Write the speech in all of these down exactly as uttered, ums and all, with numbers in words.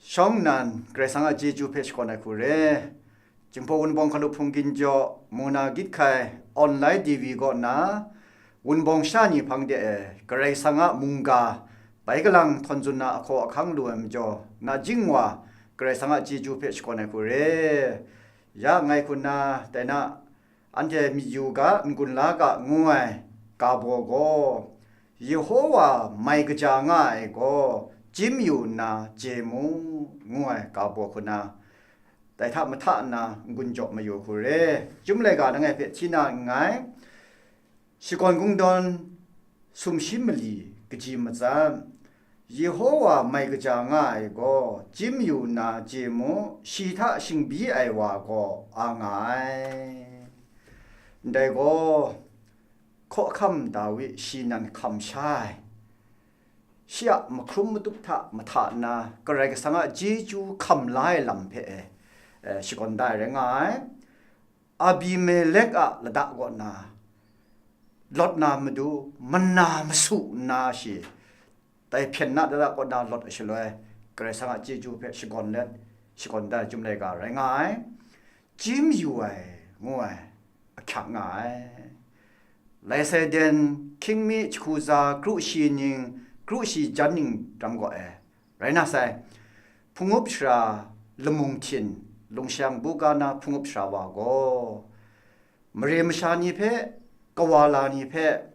Shawng nnan, Karai Kasang a chyeju hpe shakawn ai hku re. Jinghpaw Wunpawng Hkalup Hpung Ginjaw, Muna Gyit Hkai, Online T V kaw na, Wunpawng sha ni hpang de e, Karai Kasang a mungga, bai kalang htawn tsun na ahkaw ahkang lu ai majaw, na jing wa, Karai Kasang a chyeju hpe shakawn ai hku re. Ya ngai hku na, tai na, anhte myit yu ga, n-gun la ga, ngu ai ga baw gaw, Yehowa mai kaja nga ai gaw, chyim yu nna chye mu, ngu ai ga baw hku na, dai hta mahta nna n-gun jaw mayu hku re. Chyum laika langai hpe hti na nngai, shakawn kungdawn sumshi mali kaji matsat, Yehowa mai kaja nga ai gaw, chyim yu nna chye mu, shi hta shingbyi ai wa gaw a nga ai. Ndai gaw, hkawhkam Dawi shi nan hkam sha ai, shi a mahkrum madup hta mahta nna, Karai Kasang a chyeju hkam la ai lam hpe e, e, shakawn da ai rai nga ai. Abimelek a lada kaw na, Lot na madu, mana masu nna shi, dai hpyen na lada kaw na Lot a shaloi, Karai Kasang a chyeju hpe shakawn let, shakawn da ai Chyum laika rai nga ai. Chyim yu ai, ngu ai, ahkyak nga ai. Lai Saiden, hkying mi jahku za kru shi ning, kru shi jan ning ram gaw e, rai na sai. Hpungup sara lamung htin, lungsha buga na hpungup sara wa gaw, mare masha ni hpe, kawala ni hpe,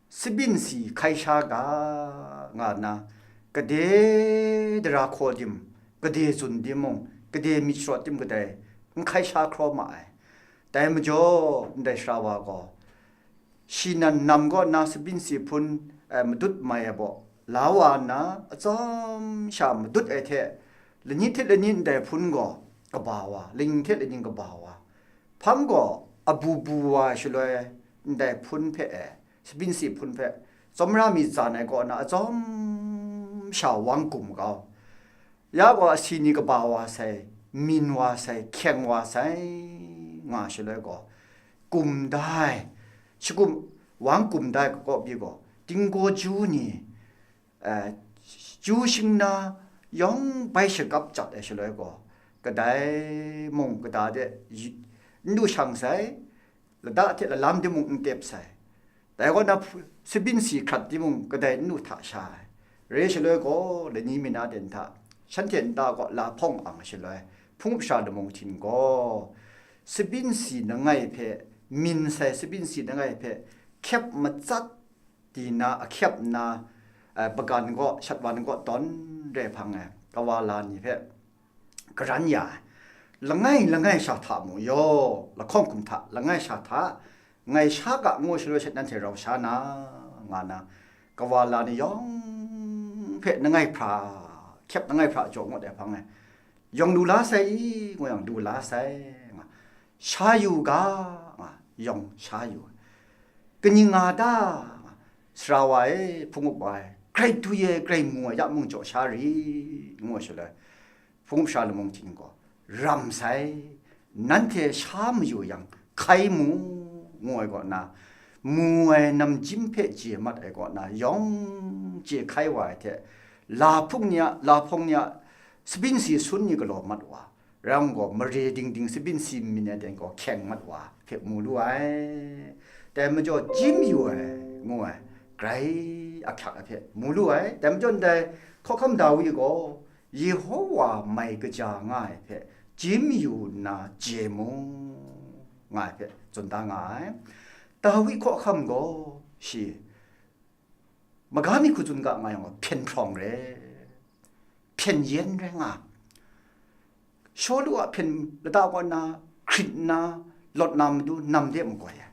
sabyin si hkai sha ga, nga nna, gade dara hkaw tim, gade zun tim mung, gade myit sharawt tim kadai n hkai sha hkraw ma ai. Dai majaw, ndai sara wa gaw, shi nan nam kaw na sabyin si hpun, eh, madut mai ai baw, la wa nna, atsawm sha madut ai hte, lani hte lani ndai hpun gaw kaba wa, lani hte lani kaba wa, hpang gaw abu bu wa ai shaloi, ndai hpun hpe e, sabyin si hpun hpe, tsawmra mi tsan ai kaw na atsawm sha wang gum kau. Ya gaw asi ni kaba wa sai, min wa sai, hkyeng wa sai, nga shaloi gaw, gum da ai, shagum wang gum da ai kaw pyi gaw, tinggaw ju ni, eh, ju shing na yawng bai shagap jat ai shaloi gaw, kadai mung kada de yu-, n du shang sai, lada hte lalam timung n tep sai. Dai kaw na hpu-, sabyin si hkrat timung kadai n du hta sha ai. Re shaloi gaw, lani mi na ten hta, shanhte nta kaw la hpawng ang shaloi, hpungup sara lamung htin gaw, sabyin si langai hpe, min sai sabyin si langai hpe, hkyep matsat di na, ahkyep nna, eh, bagan gaw, shatwan gaw tawn re hpang ai, kawala ni hpe, karan ya ai. Langai langai sha hta mu yaw, lahkawng hkum hta, langai sha hta, ngai sha ga ngu shaloi sha nanhte rau sha na, nga na, kawala ni yawng hpe langai hpra, hkyep langai hpra jaw ngut ai hpang e, yawng lu la sai i, ngu yang lu la sai, nga, sha yu ga, nga, yawng sha yu. Kaning nga ta, nga, sara wa e, hpungup wa e, grai du e, grai mu ai ya mung jaw sha ri, ngu shaloi, hpungup sara lamung htin gaw, ram sai, nanhte sha mayu yang, hkai mu, ngu ai kaw na, mu ai namjin hpe chye mat ai kaw na, yawng chye hkai wa ai hte, lahpung ni a, lahpawng ni a, sabyin si sun ni galaw mat wa, rai yang gaw, mare dingding sabyin si nmin ai ten gaw hkyeng mat wa hpe mu lu ai. Dai majaw, chyim yu ai, ngu ai, grai ahkyak ai hpe mu lu ai. Dai majaw, ndai hkawhkam Dawi gaw, Yehowa mai kaja nga ai hpe chyim yu nna chye mu, nga ai hpe tsun da nga ai. Dawi hkawhkam gaw shi maga mi hku tsun ga nga yang gaw, hpyen hprawng re, hpyen yen rai nga. Shawlu a hpyen lata kaw na hkrit nna, lawt na matu nam de makoi ai.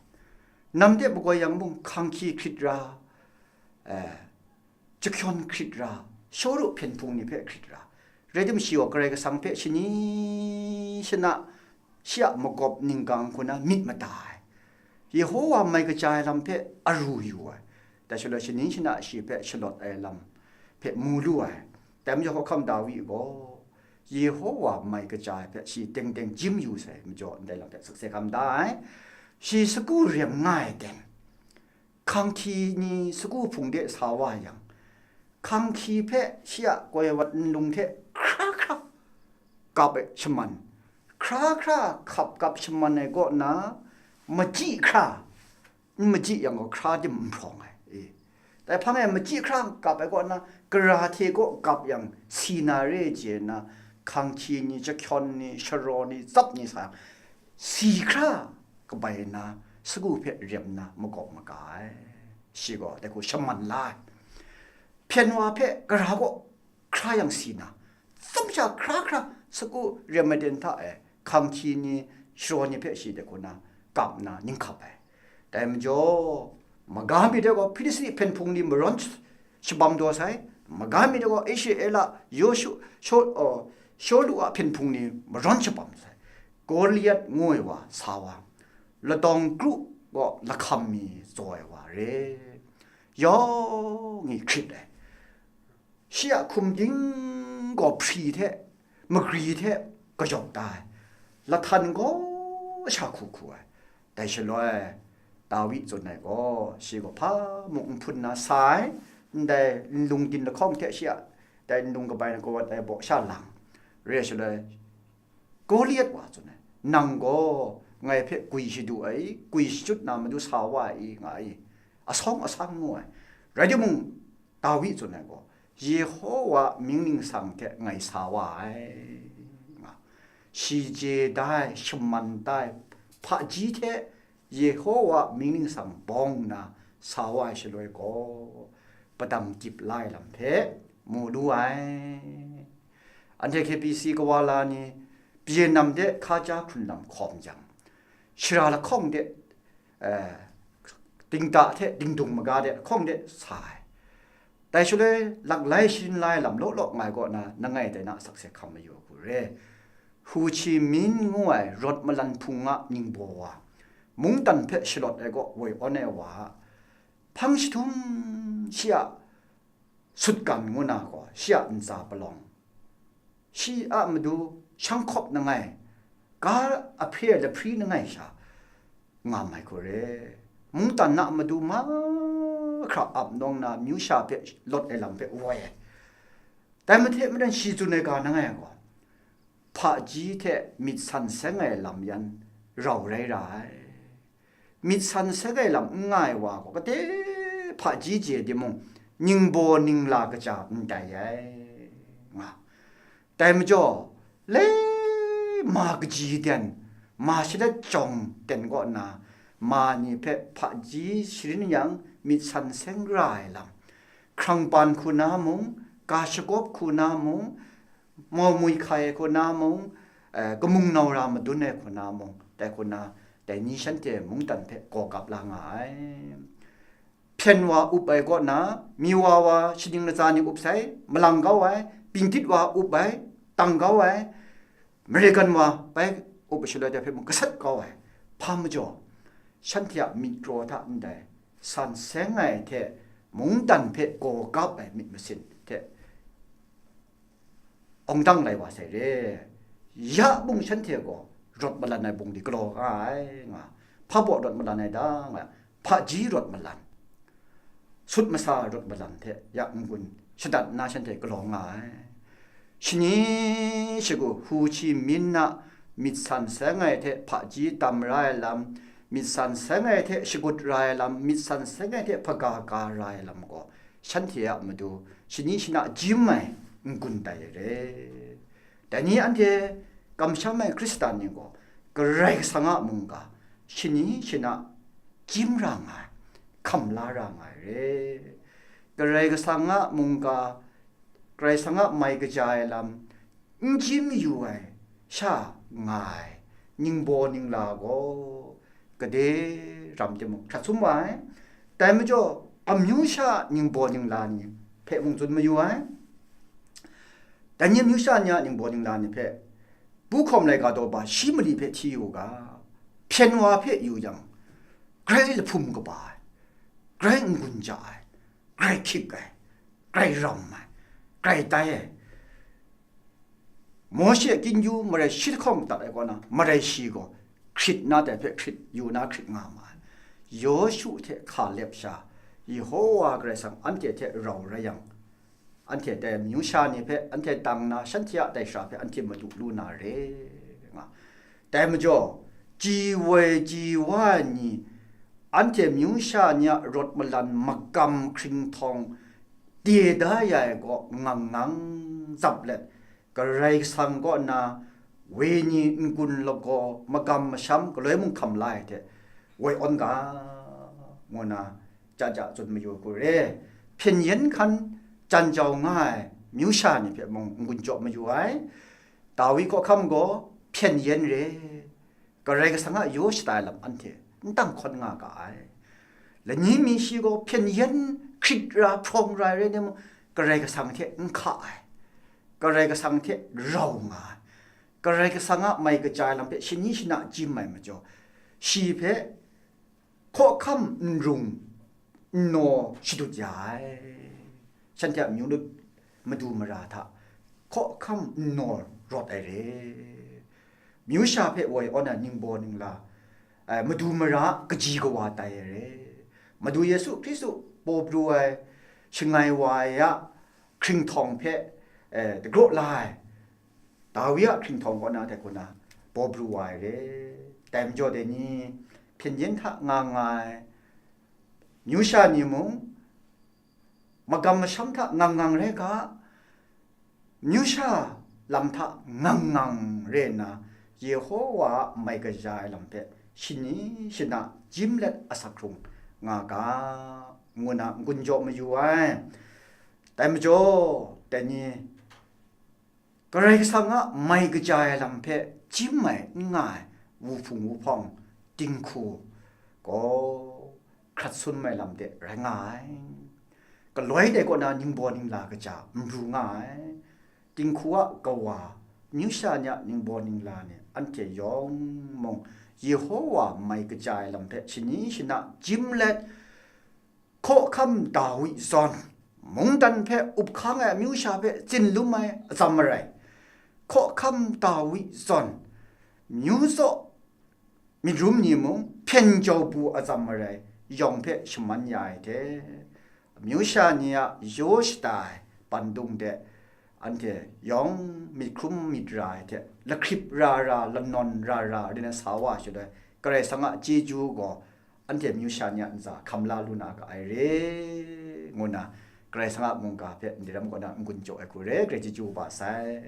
Nam de makoi yang mung, hkang hkyi hkrit ra, eh, jahkyawn hkrit ra, Shawlu hpyen hpung ni hpe hkrit ra. Rai timung, shi gaw Karai Kasang hpe shani shana, shi a magawp ninggang hku na myit mada ai, Yehowa mai kaja ai lam hpe aru yu ai, dai shaloi shani shana shi hpe shalawt ai lam hpe mu lu ai. Dai majaw, hkawhkam Dawi gaw Yehowa mai kaja ai hpe shi teng teng chyim yu sai majaw, ndai lam hpe sakse hkam da ai. Shi sagu rem nga ai ten, hkang hkyi ni sagu hpung de sa wa yang, hkang hkyi hpe shi a koi wat nlung hte hkra hkra kap ai shaman, hkra hkra hkap kap shaman ai kaw na, machyi hkra, n machyi yang gaw hkra dim n hprawng ai. E, dai hpang e machyi hkra kap ai kaw na, gara hte kaw kap yang si na re je na, hkanghti ni, jahkyawn ni, sharaw ni, tsap ni sa yang, si hkra kabai na, sagu hpe rem na, makawp maga ai. Shi gaw dai hku shaman la ai. Hpyen wa hpe gara kaw hkra yang si na, tsam sha hkra hkra sagu rem ai den hta e, hkanghti ni, sharaw ni hpe shi de hku na, kap na, ning hkap ai. Dai majaw, maga mi de gaw Hpilisti hpyen hpung ni marawn shabam daw sai, maga mi de gaw Israela Yoshu, Sho-, oh, Shawlu a hpyen hpung ni marawn shabam sai, Goliat ngu ai wa sa wa, ladawng kru gaw lahkam mi zaw ai wa re, yawng ni hkrit ai. Shi a hkum ting gaw hpri hte, magri hte kayawp da ai, lahtan gaw sha hku hku ai. Dai shaloi, Dawi tsun ai gaw, shi gaw hpa mung n hpun na sa ai, ndai nlung din lahkawng hte shi a dai nlung kabai na kawat ai baw sha lang, re shaloi, Goliat wa tsun ai, nang gaw ngai hpe gwi shadu ai, gwi shachyut na matu sa wa ai, nga ai, asawng asang ngu ai. Rai timung, Dawi tsun ai gaw, Yehowa mying ningsang hte ngai sa wa ai, nga, shi je da ai, shaman da ai, hpaji hte Yehowa mying ningsang bawng nna sa wa ai shaloi gaw, padang gyip la ai lam hpe mu lu ai. Anhte K B C kawa la ni, Byenem de hkaja hkrun lam hkawm jang, shara lahkawng de, eh, dingda hte dingdung maga de lahkawng de sa ai. Dai shaloi, laklai sharin la ai lam law law nga ai kaw na, langai dai na sakse hkam mayu ai hku re. Hu Chi Min ngu ai rawt malan hpung a ningbaw wa, mungdan hpe shalawt ai kaw woi awn ai wa, hpang jahtum shi a sutgan ngu na gaw, shi a ntsa palawng, shi a matu shanghkawp langai, ga ahpre ai lahpri langai sha ngam ai hku re. Mungdan a matu mahkra ap nawng na, amyu sha hpe lawt ai lam hpe woi ai. Dai mahte maren shi tsun ai ga langai gaw, hpaji hte myit san seng ai lam yan rau rai ra ai. Myit san seng ai lam n nga ai wa gaw, kade hpaji je timung, ningbaw ningla kaja n tai ai, nga. Dai majaw, le ma kaji ten, ma shalet jawng ten kaw nna, ma ni hpe hpaji sharin yang myit san seng ra ai lam, hkrangpan hku na mung, ga shagawp hku na mung, mau mui hkai ai hku na mung, eh, kamung nau ra madun ai hku na mung, dai hku na, dai ni shanhte mungdan hpe gaw gap la nga ai. Hpyen wa up ai kaw na, Miwa wa shaning latsa ni up sai, malang kau ai, Bingdit wa up ai, tang kau ai, American wa bai up shaloi dai hpe mung gasat kau ai. Hpa majaw, shanhte a myit kraw hta ndai san seng ai hte mungdan hpe gaw gap ai myit masin hte awng dang lai wa sai re. Ya mung shanhte gaw rawt malan ai bungli galaw nga ai, nga. Hpa baw rawt malan ai ta, nga, hpaji rawt malan, sut masa rawt malan hte ya n-gun shadat nna shanhte galaw nga ai. Shani shagu Hu Chi Min a myit san seng ai hte hpaji tam ra ai lam, myit san seng ai hte shagut ra ai lam, myit san seng ai hte hpaga ga ra ai lam gaw, shanhte a matu shani shana jim ai n-gun tai ai re. Dai ni anhte kamsham ai Hkristan ni gaw, Karai Kasang a mungga shani shana jim ra nga ai, hkam la ra nga ai re. Karai Kasang a mungga, Karai Kasang a mai kaja ai lam n jim yu ai sha nga ai ningbaw ningla gaw, gade ram timung hkrat sum wa ai. Dai majaw, amyu sha ningbaw ningla ni hpe mung tsun mayu ai. Dai ni amyu sha ni a ningbaw ningla ni hpe, bu hkawm laika daw ba shi mali hpe hti yu u ga, hpyen wa hpe yu yang, grai lahpum kaba ai, grai n-gun ja ai, grai hkyik ai, grai ram ai, grai tai ai. Mawshe kyin yu marai shi lahkawng dat ai kaw na, marai shi gaw hkrit na dai hpe hkrit yu na hkrit nga ma ai. Yawshu hte Hkalep sha, Yehova Karai Kasang anhte hte rau rai yang, anhte dai amyu sha ni hpe anhte tang na, shanhte a dai sara hpe anhte madu lu na re nga. Dai majaw, ji woi ji wa ai ni, anhte amyu sha ni a rawt malan magam hkringhtawng de da ya ai gaw ngang ngang zap let, Karai Kasang kaw na wenyi n-gun lagaw magam masham galoi mung hkam la ai hte woi awn ga, ngu na ja ja tsun mayu ai hku re. Hpyen yen hkan jan jau nga ai amyu sha ni hpe mung n-gun jaw mayu ai. Dawi hkawhkam gaw hpyen yen re, Karai Kasang a yaw shada ai lam anhte n dang hkawn nga ga ai. Lani mi shi gaw hpyen yen hkrit ra hprawng ra ai rai timung, Karai Kasang hte n hka ai, Karai Kasang hte rau nga ai, Karai Kasang a mai kaja ai lam hpe shani shana jim ai majaw, shi hpe hkawhkam n rung n naw shadut ya ai. Shanhte a amyu lut madu mara hta hkawhkam n naw rawt ai re. Amyu sha hpe woi awn ai ningbaw ningla, eh, madu mara a kaji kawa tai ai re. Madu Yesu Hkristu paw pru ai shangai wa ai a hkringhtawng hpe, eh, dagraw la ai, Dawi a hkringhtawng kaw na hte kaw na paw pru wa ai re. Dai majaw dai ni, hpyen yen hta nga nga ai amyu sha ni mung, magam masham hta ngang ngang rai ga, amyu sha lam hta ngang ngang re nna, Yehowa a mai kaja ai lam hpe shani shana jim let asak hkrung nga ga, ngu na n-gun jaw mayu ai. Dai majaw, dai ni, Karai Kasang a mai kaja ai lam hpe jim ai n nga ai wuhpung wuhpawng dinghku gaw hkrat sun mai lam de rai nga ai. Galoi dai kaw na ningbaw ningla kaja n ru nga ai. Dinghku a kawa, amyu sha ni a ningbaw ningla ni anhte yawng mung Yehowa mai kaja ai lam hpe shani shana jim let, hkawhkam Dawi zawn, mungdan hpe up hkang ai amyu sha hpe tsinlum ai atsam marai, hkawhkam Dawi zawn, myu tsaw myit rum ni mung hpyen jau bu atsam marai yawng hpe shaman ya ai hte, amyu sha ni a yaw shada ai bandung de, anhte yawng myit hkrum myit ra ai hte, lahkrip ra ra, lanawn ra ra rin ai sa wa shut ai Karai Kasang a chyeju gaw, anhte amyu sha ni a ntsa hkam la lu na ga ai re, ngu na Karai Kasang a mungga hpe ndai ram kaw na n-gun jaw ai hku re, Karai chyeju kaba sai.